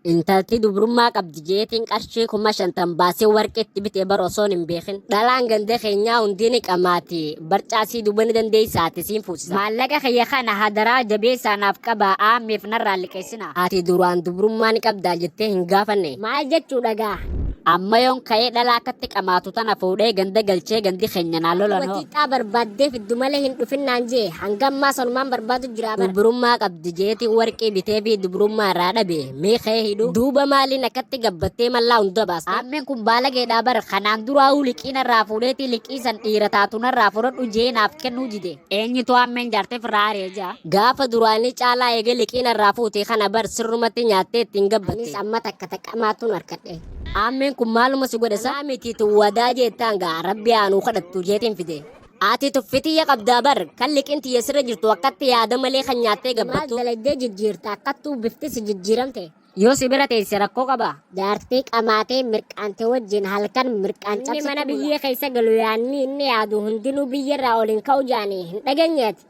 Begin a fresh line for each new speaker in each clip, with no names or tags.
Intalti dubrummaa qabdi jeetiin qarshii 50,000 baasee warqeetti bitee bara osoon hin beekin. Dhalaan ganda keenyaa hundi ni qamaati. Barcaasii duba ni dandeessaati siin fuusisa.
Maallaqa kiyya kana hadaraa jabeessaa naaf qabaa aammeef narraa liqeessinaa.
Ati duraan dubrummaa ni qabdaa jettee hin gaafanne.
Maal jechuu dhagaa?
Amma yoon ka'ee dhalaa akkatti qamaatu tana fuudhee ganda galchee gandi keenya naa lolan hoo.
Watiixaa barbaaddee fiddu malee hin dhufin naan jee hanga ammaa sanumaan barbaadu jira bara.
Dubrummaa qabdi jeetiin warqii bitee fi dubrummaa irraa dhabe mee ka'ee hidhu. Duuba maaliin akkatti gabbattee mallaa hunda baaste?
Aammeen kun baalageedhaa bar kanaan duraa'uu liqii narraa fuudheetii liqii san dhiira taatu narraa fudhadhu jee naaf kennuu dide. Eenyutu aammeen jaarteef irraa ari'e jaa?
Gaafa duraanii caalaa eegee liqii narraa fuute kana bar sirrumatti nyaattee ittiin gabbatte.
Anis amma takka taqqamaatuun harkadhe.
Aammeen kun maaluma si godhe saa miti wadaa jettaan gaa rabbi aanuu kadhattu jeetiin fide. Ati tuffitiyya qabdaa bar kan liqiin tiyya sirra jirtu akkatti yaada malee kan nyaattee
Maal
gabbattu.
dalagdee jijjiirta akkattuu bifti si jijjiiramte.
Yoo si bira teesse rakkoo qaba.
Jaartii qamaatee mirqaante wajjin halkan mirqaan
Inni
cabsitti
mana
bula.
biyyee
keessa galu yaanni inni yaadu hundinuu biyyarraa ol hin ka'u jaanii hin dhageenyeeti.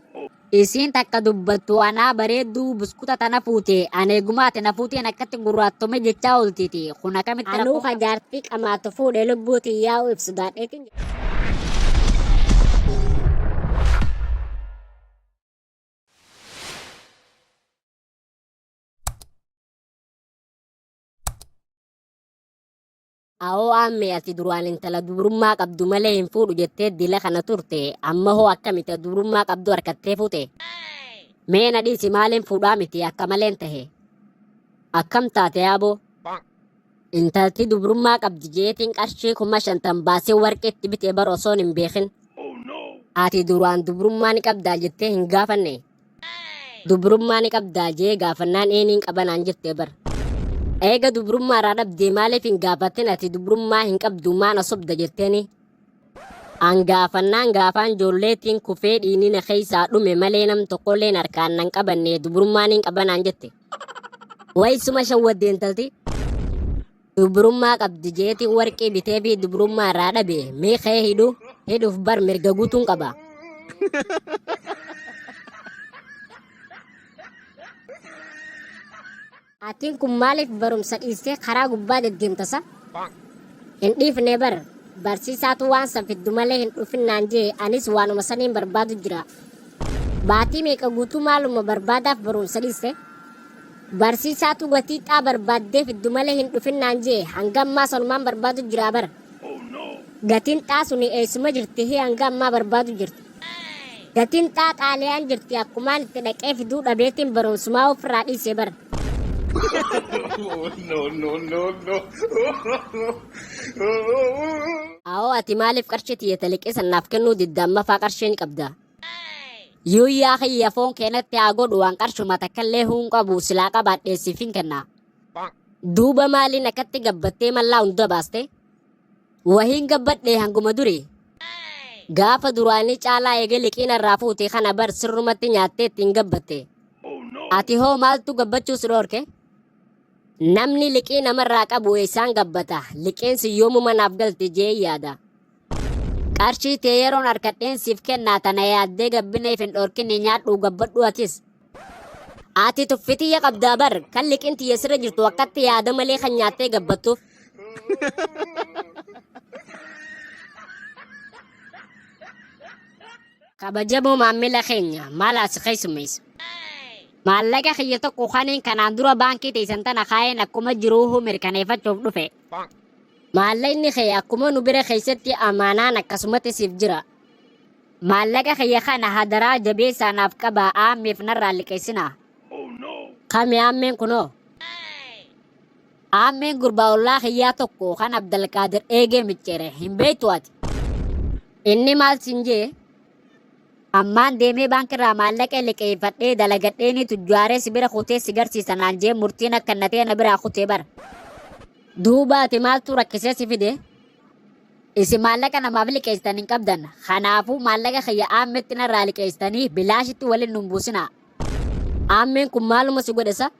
Isiin takka dubbattu anaa bareedduu buskuta tana fuute aneeguma ati na fuuteen akkatti gurraattome jechaa ooltiiti kun akkamitti
Anuu
rakkoo
ka jaartii qamaatu fuudhe lubbuu tiyyaa'u ibsu daadheetiin jira.
Awoo aammee ati duraan intala dubrummaa qabdu malee hin fuudhu jettee dila kana turte amma hoo akkamiti dubrummaa qabdu harkattee fuute? Mee na dhiisi maaliin fuudhaa miti akka maleen tahe. Akkam taate yaaboo? Intalti dubrummaa qabdi jeetiin qarshii 50,000 baasee warqeetti bitee bara osoon hin beekin. Ati duraan dubrummaa ni qabdaa jettee hin gaafanne. Dubrummaa ni qabdaa jee gaafannaan eeniin qabanaan jettee bar. Eega dubrummaa irraa dhabdee maaliif hin gaafatin ati dubrummaa hin qabdu maan asobda jetteeni. An gaafannaan gaafaan ijoolleetiin kufee dhiinina keessaa dhume malee nam tokkolleen harkaan nan qabanne dubrummaa niin qabanaan jette. Waysuma shawwadde intalti. Dubrummaa qabdi jeetiin warqii bitee fi dubrummaa irraa dhabe mee ka'ee hidhu hidhuuf bar mirga guutuun qaba.
Atiin kun maaliif barumsa dhiistee karaa gubbaa deddeemtasa? Hin dhiifne bar. Barsiisaatu waan san fiddu malee hin dhufin naan jee anis waanuma saniin barbaadu jira. Baatii meeqa guutuu maaluma barbaadaaf barumsa dhiiste? Barsiisaatu gatii xaa barbaaddee fiddu malee hin dhufin naan jee hanga ammaa sanumaan barbaadu jira bar. Gatiin xaa suni eessuma jirti hii hanga ammaa barbaadu jirti. Gatiin xaa xaaliyaan jirti akkumaan itti dhaqee fiduu dhabeetiin barumsumaa ofirraa dhiise bar.
No, no, no, no.
Awoo ati maaliif qarshii tiyya taliqee sannaaf kennuu didda amma faa qarshii ni qabda.
Yuuyyaa kiyya foon keenatti haa godhu waan qarshuma takkallee huun qabu silaa qabaadhee siif hin kenna.
Duuba maaliin akkatti gabbattee mallaa hunda baaste? Wahiin gabbadhee hanguma duri. Gaafa duraanii caalaa eegee liqiin irraa fuute kana bar sirrumatti nyaattee ittiin gabbatte. Ati hoo maaltu gabbachuu si dhoorke? Namni liqii namarraa qabu eessaan gabbata? Liqiin si yoomuma naaf galti jee yaada.
Qarshii tee yeroon harkadheen siif kennaa tana yaaddee gabbineef hin dhorkinni nyaadhu gabbadhu atis.
Ati tuffitiyya qabdaa bar kan liqiin tiyya sirra jirtu akkatti yaada malee kan nyaattee gabbattuuf.
Kabajamoo maammila keenya maal as keessummeessu? Maallaqa kiyya tokko kaniin kanaan dura baankii teessan tana kaayeen akkuma jiruuhu mirkaneeffachuuf dhufe.
Maallaqni kee akkuma nu bira keessatti amaanaan akkasumatti siif jira.
Maallaqa kiyya kana hadaraa jabeessaa naaf qabaa aammeef narraa liqeessinaa.
Kami aammeen kunoo?
Aammeen gurbaa ollaa kiyyaa tokko kan Abdalqaadir eegee micceere hin beektu ati.
Inni maal siin jee?
Ammaan deemee baankirraa maallaqa liqeeffadhee dalagadhee ni tujjaaree si bira kutee si garsiisa naan jee murtiin akka natee na biraa kutee bara.
Duuba ati maaltu rakkisee si fide?
Isin maallaqa namaaf liqeessitan hin qabdan. Kanaafuu maallaqa kiyya aammetti narraa liqeessitanii bilaashitti waliin nun buusinaa.
Aammeen kun maaluma si godhe sa?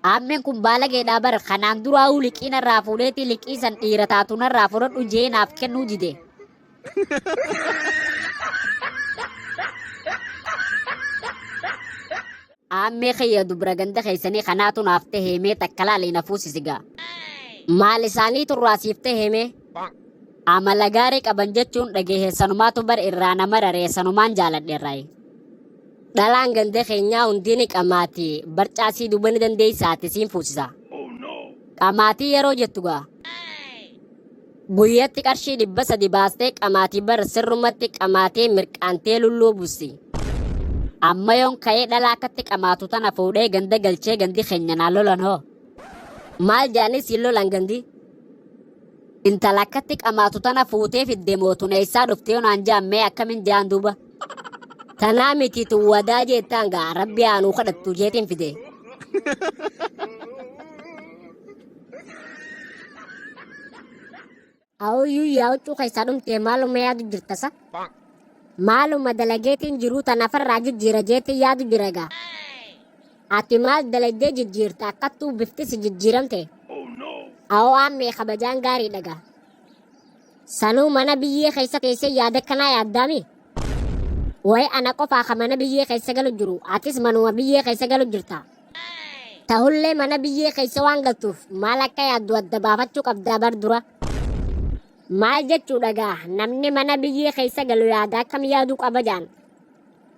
Aammeen kun baalageedhaa bar kanaan duraa'uu liqii narraa fuudheetii liqii san dhiira taatu narraa fudhadhu jee naaf kennuu dide.
Aammee kiyya dubra ganda keessanii kanaatu naaf tahee mee takka laali na fuusisi gaa. Maal isaanii turraa siif tahee mee? Amala gaarii qaban jechuun dhagehe sanumaatu bar irraa na mararee sanumaan jaaladhe irraayi. Dhalaan ganda keenyaa hundii ni qamaati barcaa sii duba ni dandeessaa ati siin fuusisa. Qamaatii yeroo jettu gaa. Guyyatti qarshii 300 baastee qamaatii bar sirrumatti qamaatee mirqaantee lulluu busti. Amma yoon ka'ee dhalaa akkatti qamaatu tana fuudhee ganda galchee gandi keenya naa lolan hoo. Maal jedhanii siin lolan gandi? Intala akkatti qamaatu tana fuutee fidde moo tun eessaa dhufte yoo naan jedhan mee akkamin jedhaan duuba? Tanaa miti tun wadaa jettaan gaa rabbi haa nuu kadhattu jeetiin fide.
Awuyyuu yaa huccuu keessaa dhumtee maaluma yaadu jirta sa? Maaluma dalageetiin jiruu tana farraa jijjiira jeetiin yaadu jira egaa. Ati maal dalagdee jijjiirta akkattuu bifti si jijjiiramte? Awoo aammee kabajaan gaariidha gaa. Sanuu mana biyyee keessa teessee yaada akkanaa yaaddaami? Wayi ana qofaa ka mana biyyee keessa galu jiru atis manuma biyyee keessa galu jirta. Tahullee mana biyyee keessa waan galtuuf maal akka yaaddu adda baafachuu qabdaa bar dura. Maal jechuudha gaa namni mana biyyee keessa galu yaada akkam yaaduu qaba jaan.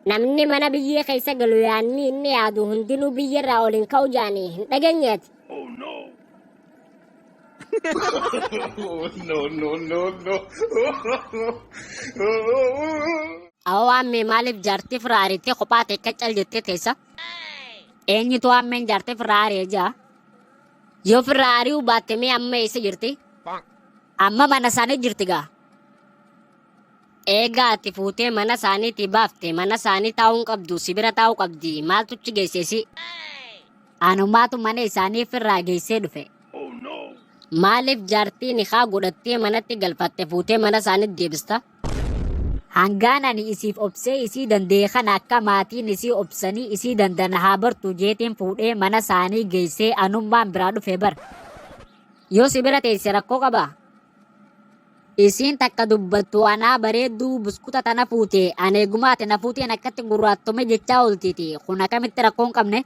Namni mana biyyee keessa galu yaadni inni yaadu hundinuu biyyarraa ol hin ka'u jaanii hin dhageenye ati.
No, no, no, no.
Awoo aammee maaliif jaartii firraa ariittee kophaa ta'e akka cal jettee teessa? Eenyutu aammeen jaartii firraa ari'e jaa? Yoo firraa ari'uu baatte mee amma eessa jirti? Amma mana isaanii jirti gaa. Eegaa ati fuutee mana isaaniitii baafte mana isaanii taa'uu hin qabdu si bira taa'uu qabdi maaltu achi geesse isii? Anumaatu mana isaanii firraa geessee dhufe. Maaliif jaartii nikaa godhattee manatti galfatte fuutee mana isaaniitti deebista? Hangaan ani isiif obsee isii danda'e kana akka maatiin isii obsanii isii danda'an haa bartu jeetiin fuudhee mana isaanii geessee anummaan biraa dhufe bar. Yoo si bira teesse rakkoo qabaa? Isiin takka dubbattu anaa bareedduu buskuta tana fuute an eeguma ati na fuuteen akkatti gurraattome jechaa ooltiiti kun akkamitti rakkoo hin qabne?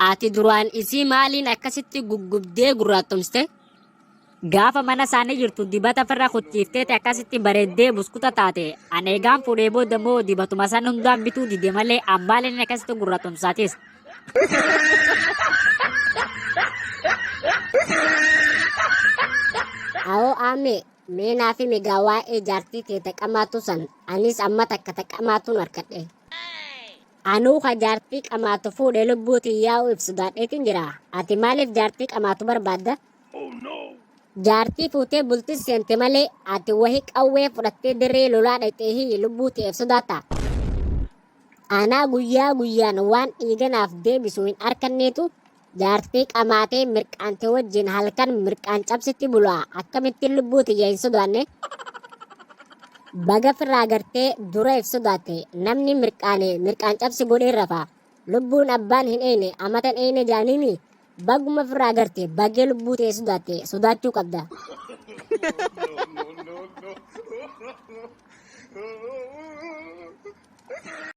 Ati duraan isii maaliin akkasitti guggubdee gurraattomsite? Gaafa mana isaanii jirtu dibata firra kuchiifteeti akkasitti bareeddee buskuta taate an eegaan fuudhee booda immoo dibatuma san hundaan bituu dide malee an maaliin akkasitti gurraattomsaatis?
Awoo aamee mee naaf himi gaa waa'ee jaartii tee ta qamaatu san anis amma takka ta qamaatuun arkadhe. Anuu ka jaartii qamaatu fuudhe lubbuu tiyyaa'u if sodaadheetiin jira. Ati maaliif jaartii qamaatu barbaadda? Jaartii fuutee bulti seente malee ati wahi qawwee fudhattee dirree lolaa dhaqxeehi lubbuu tee if sodaatta? Anaa guyyaa guyyaan waan dhiiga naaf deebisu hin arkanneetu jaartii qamaatee mirqaante wajjin halkan mirqaan cabsitti bula akkamittiin lubbuu tiyya hin sodaanne? Baga firraa gartee dura if sodaatte namni mirqaane mirqaan cabsi godhee rafa lubbuun abbaan hin eeyne amatan eeyne jaaniimi baguma firraa garte bagee lubbuu tee sodaatte sodaachuu qabda.
No, no, no.